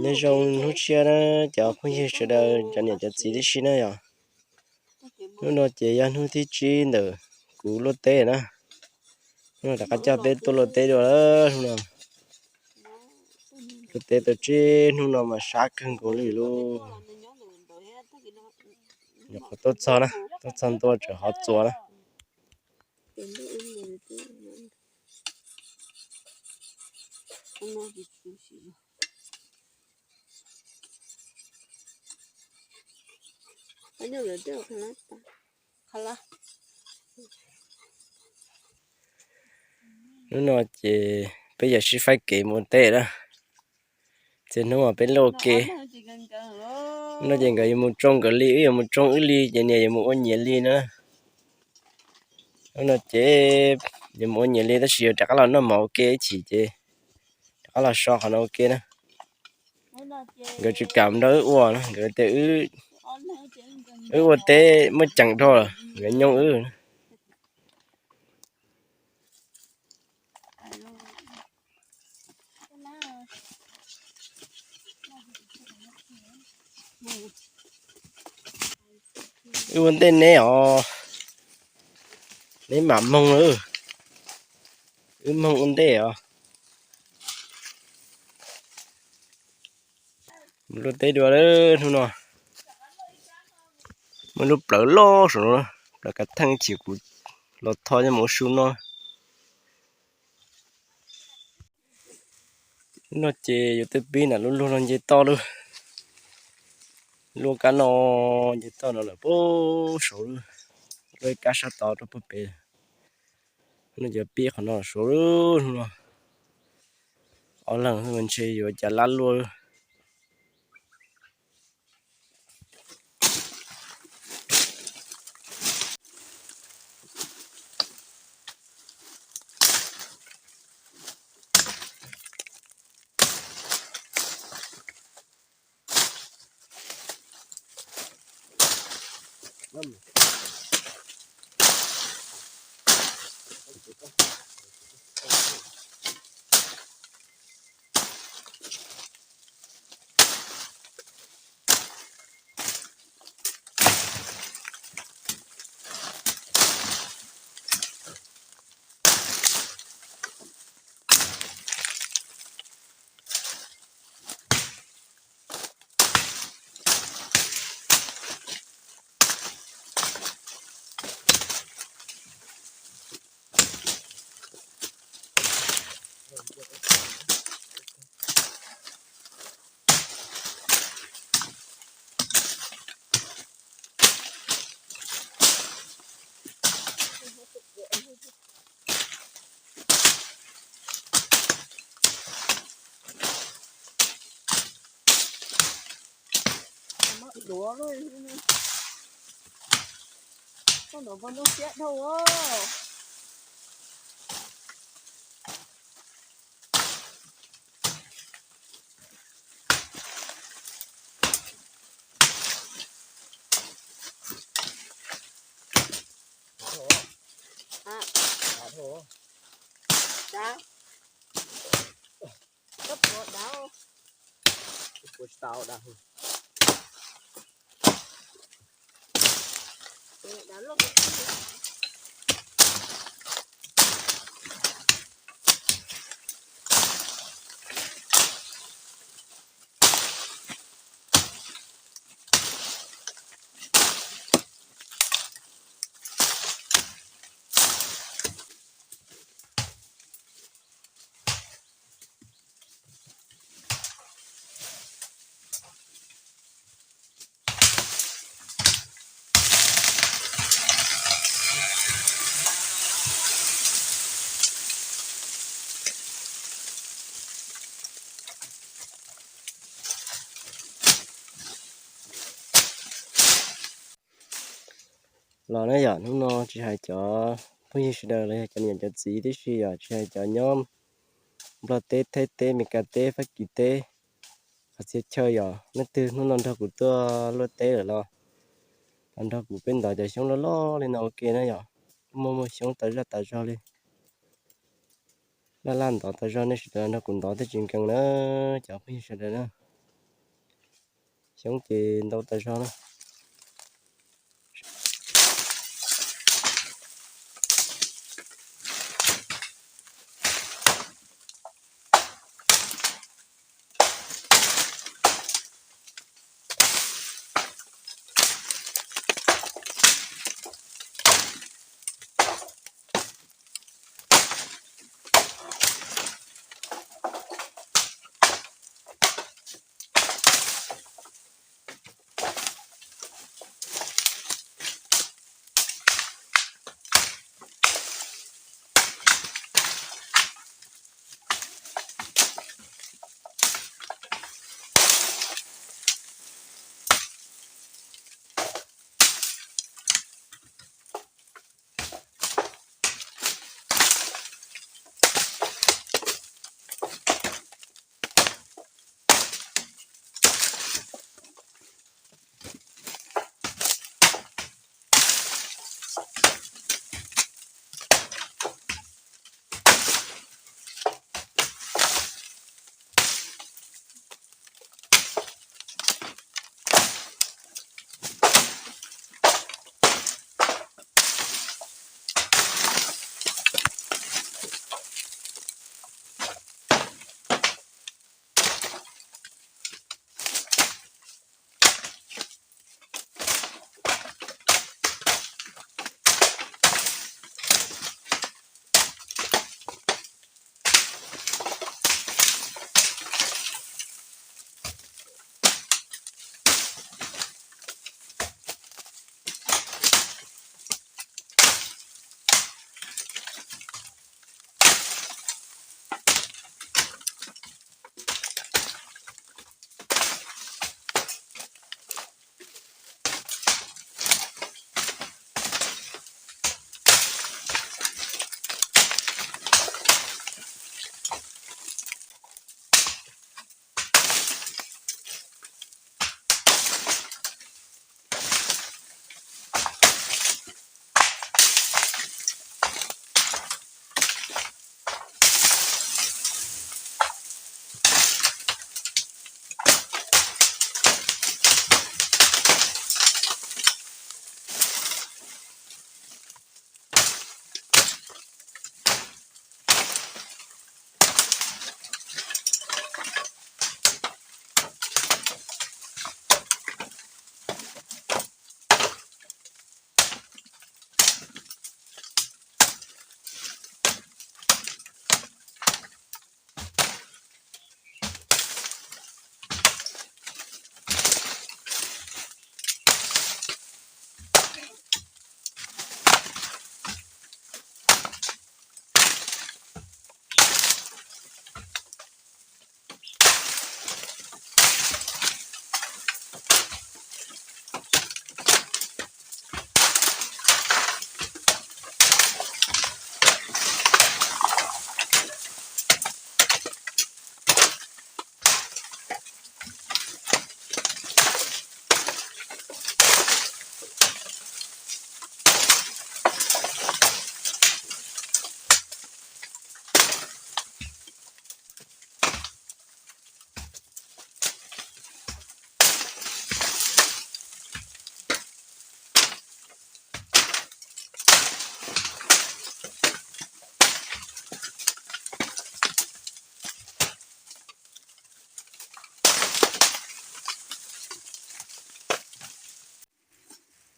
Nyob zoo hnub tshiab na cov phooj ywg sawv daws, cov niam cov txiv tib si na yom. Hnub no ces yog hnub thib tsib ntawm kuv luaj teb na. Hnub no rov qab coj peb tuaj luaj teb dua hnub no. Luaj teb tau tsib hnub no mas sab kawg nkaus li lauj. Nyuam qhuav tuaj txog na, tuaj txog ntua tseem hov txuas na. Hnub no ces peb yog sib faib kev mus ua teb na. Txhia hnub mas peb luaj ke. Hnub no ces nkawd yuav mus tsoo nkawd li, wb yuav mus tsoo wb li, ces niam yuav mus ua nyias li na. Hnub no ces yuav mus ua nyias li tab sis yuav rov qab los noj mov ua ke ib chim ces rov qab los so qhov no ua ke na. Nkawd tsis kam nrog wb ua na, nkawd tias wb ua teb muaj ceem dhau lawm nkawd nyooj wb. Wb ua ntej neb os, neb mam moog, wb moog ua ntej os. Mus luaj teb dua hnub no. Muaj lub plawv loj saum no, plawv kav theej chim kuv los tho coj mus ua su no. Hnub no ces yuav twb pib nram lub luag no nce toj lawm. Luaj kab no nce toj no lawm puag saud lawm, luaj ib kab sab tod rau puag pem. Hnub no ces pib qhov no saud lawm, hnub no ob leeg ntshe yuav cas lab luaj. Duav, koj nrov npog nrov siab dhau. Dav. Koj puas dav? Koj puas tsis tau dav? Dav loj. Los na yom, hnub no tsis hais cov phooj ywg sawv daws los yog cov niam cov txiv tib si yom, tsis hais cov nyob Nplog teb, Thaib teb, Meskas teb, Fab Kis teb, qhov txhia chaw yom, leej twg hnub no nrog kuv tuaj luaj teb lawm los, los nrog kuv peb ntov cov xyoob loj loj li no ua ke na yom. Kuj muaj muaj xyoob tas zaj tas zog li. Laj laj ntov tas zog, nej sawv daws nrog kuv ntov thiaj tsis nkees na cov phooj ywg sawv daws na. Xyoob ces ntau tas zog na.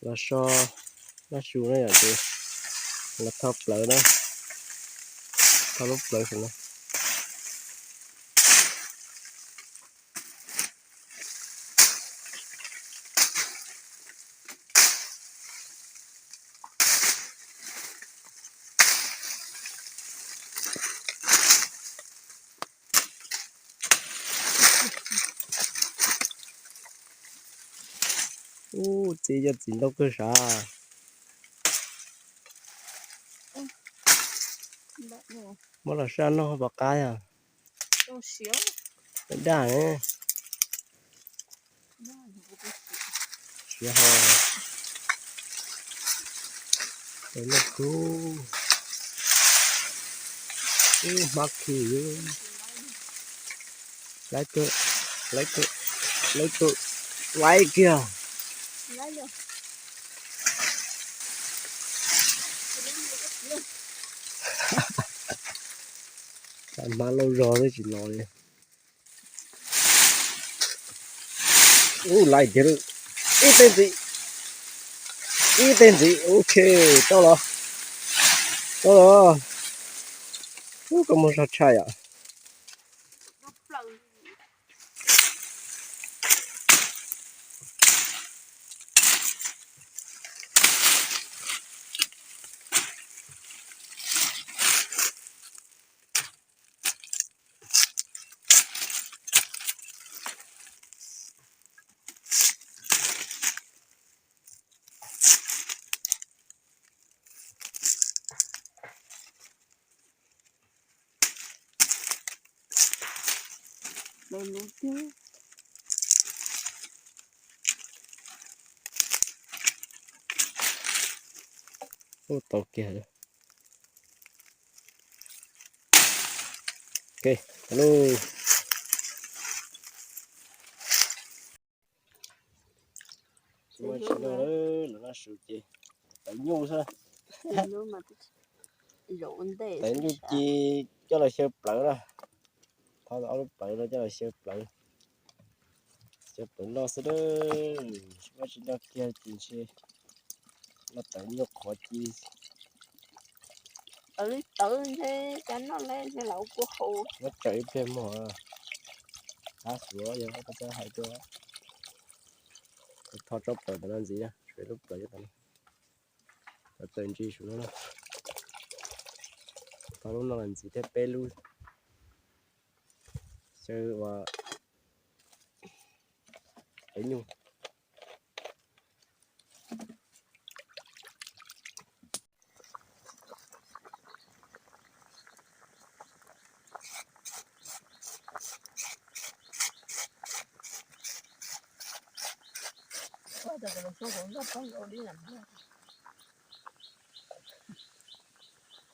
Los so laj su na yom, ces los thau plawv na, thau lub plawv saum no. Ub, txiv yog txiv ntau kawg sav. Muab los saj noj pom qab yog. Daj ne. Siav ho. Tes loj kub. Ub, hmab khi, lawv tus, lawv tus, lawv tus laib kiag. Hmab lauj zog twb tsis los li. Ub, laib tiag, ib teg ntxiv, ib teg ntxiv, ok, tau los, tau los. Ub, koj muag zog tshaj yom. Ub, tau kiag. Ok, tau lauj. Tsis muaj tsis noj lawm, lawv noj su ces tawv nyuj xwb. Tawv nyuj ci coj los xyaw plawv na. Thov ob lub plawv no coj los xyaw plawv. Xyaw plawv noj xwb, tsis muaj tsis noj kiag ces ntshe noj tawv nyuj qhuav ci. Tawv li tawv ntshe cas noj li ntshe lawv ua kua hau. Muab tsawm ib pliag mog. Tab sis yog koj txawj hais tuaj, thov tsob plawv ntawm no ntxiv na, tshuav lub plawv tom no. Tawv ntsis su no na. Thov lub no ntxiv thiab peb lub xyaw ua tawv nyuj.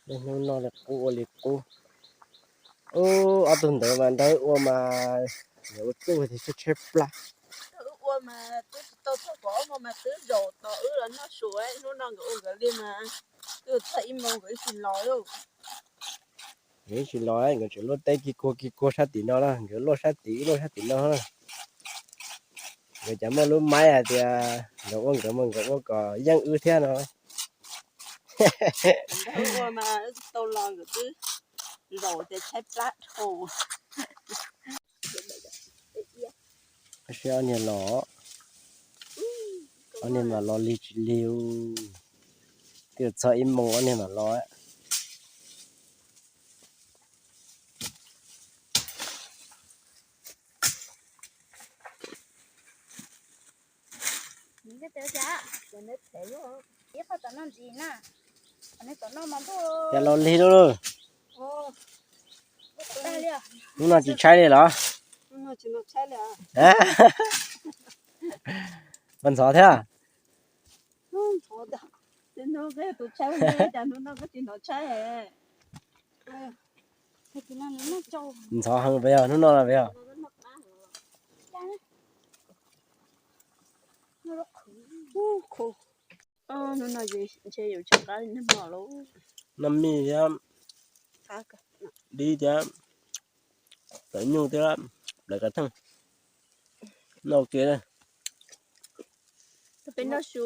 Niaj hnub noj li qub ua li qub. Ub, ob tug ntawd mas nrog wb ua mas ua txuj tias tshaib tshaib plab. Wb ua mas twb tsis tau txog kaum ob moos mas twb zaum tos wb los noj su, hnub no nkawd ua nkawd li mas twb txog ib moos nkawd tsis los li. Nkawd tsis los, nkawd tseem luaj teb kig kuag kig kuag sab tim no na, nkawd luaj sab tim, wb luaj sab tim no na. Nkawd cas muaj lub maib hais tias nkawd ua nkawd mas nkawd ua kom yeej wb thiab no. Nkawd ua mas tau los nkawd twb zaum tias tshaib plab dhau. Tab sis ob niag los, ob niag mas los lig tsis lig, twb txog ib moos ob niag mam los. Cas los lig lawm. Hnub no tsis tshaib li los? Mas ntxhov thiab. Ntxhov heev pes os, hnub no pes os. Noj mij thiab, dib thiab, plawv nyuj thiab, plawv kav theej. Noj ua ke na. Peb noj su.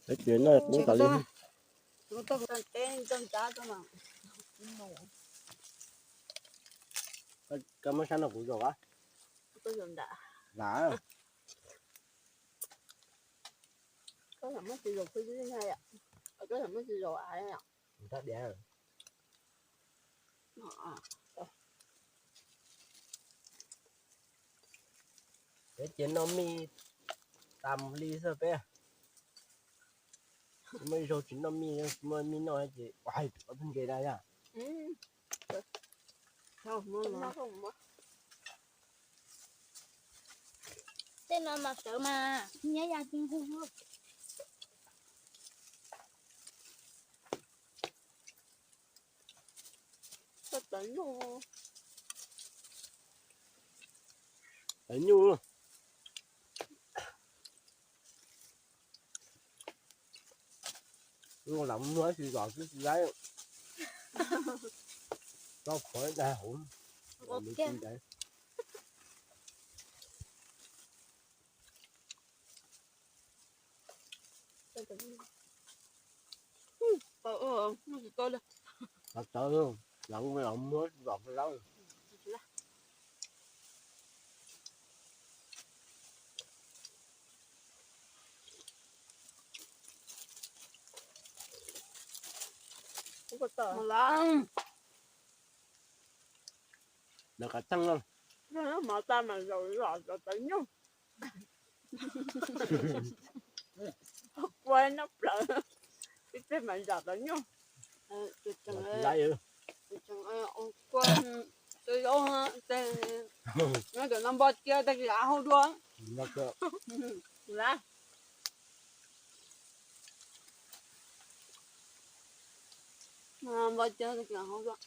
Peb ces noj qub tas li. Koj muab sab no kuv zaum a. Lam. Peb ces noj mij tas mus li xwb peb. Muaj ib zaug tsis noj mij, muaj mij noj ces ua hais ob tug ntses da yog. Tej no mas sawv mas nyiab ya ci hu. Nyuj. Lam muab tsis zom twb tsis laib. Tso qhuav dag hauv. Tawv, lam muab tsis zom laib. Lawv qab tseeb, mov tas mas zom zom tawv nyuj. Kua noj plaws, ib teg mas zom tawv nyuj. Kua, tw zaub, teg, no cov no npo cia tag kis av hau dua. Npo cia tag kis av hau dua.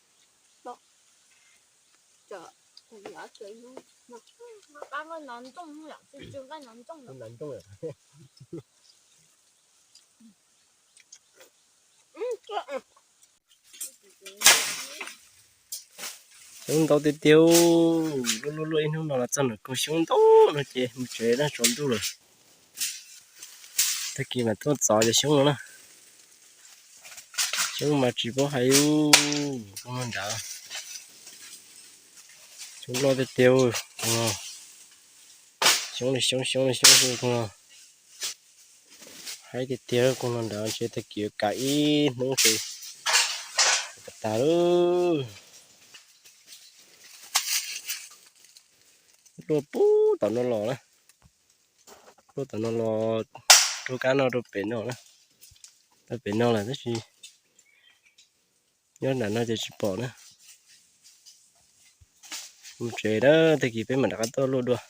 Qab no ntxooj, qab no ntxooj. Xyoob ntau tiag tiag, luaj luaj luaj ib hnub no los txog nram koog xyoob ntau no ces mus tsev na, tsaus ntuj lawm. Tag kis mam tuaj txov cov xyoob no na. Xyoob mas tsis paub hais, koog no nrad. Xyoob loj tiag tiag, xyoob li xyoob, xyoob li xyoob, koog no. Haib tiag tiag, koog no nrad ntshe tag kis yuav kam ib hnub ces tas tas lawm. Luaj puag tom no los na, luaj tom no los rau kab no rau pem no na, rau pem no lawm tab sis nyob nram no ces tsis pom na. Mus tsev na, tag kis peb mam rov qab tuaj luaj dua.